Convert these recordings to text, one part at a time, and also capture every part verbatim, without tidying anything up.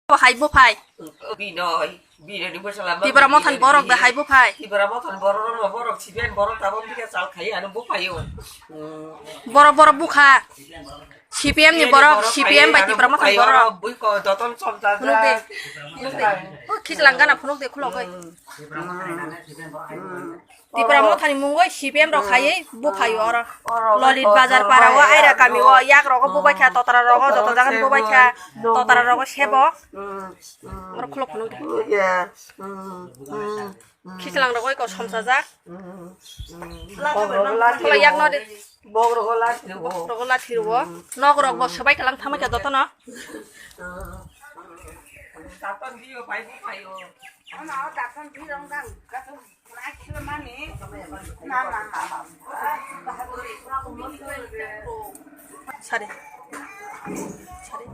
Bo hai buphai. Binoi, Binoi ni bwsala ma Tipra Mothani Binoi borok de ni hai buphai. Tipra Mothani borok no borok siben borok tabok dike chal khai ano buphaio. Borok borok bukha. C P M ni borok, C P M bai Tipra Mothani borok. Bui ko doton chom ta. Phunuk de. Phunuk de. O khichlang gana phunuk de khulok oi. Tipra Mothani mungoi C P M rok khaiwi buphaio oro. Lolit Bazar para o, Aira kami o, yak rogo bubaikha, totra rogo, joto jagan bubaikha, totra rogo sebo. Oro khulok phunuk de. Khichlang rok oi ko somsajak. Khulok yak no de. Bok rogo lathi rogo. Bok rogo lathi rogo. Nok rok bo swbai kalang thamai kha joto no. Sari. Sari.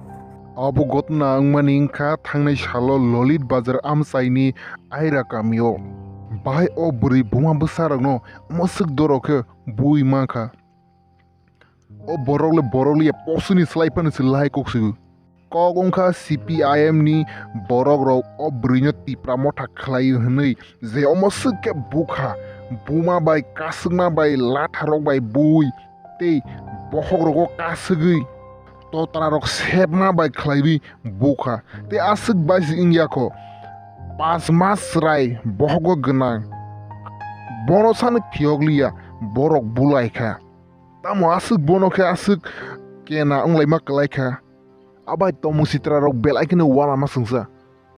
Abo gotna wngmani wngkha thangnai salo Lolit Bazar amchaini Aira kamio. Bahai o bwrwi buma bwsarokno mwswk dorok khe bui mankha. O borok le borok le posuni slai phano se lahai kok swi. Kok wngkha C P I M ni borok rok o bwrwi no Tipra Motha khlai hwnwi je omo swk khe bukha buma bai kasukma bai latha rok bai bui tei bokhok rogo kasugwi totra rok sepma bai khlaiwi bukha tei aswk bai se wngya kho pas mas chwrai bohogo gwnang bono sano phiyok liya borok bulai kha. Tamo aswk bono khe aswk kena wnglaima kwlai kha. Abai tomung sitra rok belai kheno uanama swngsa.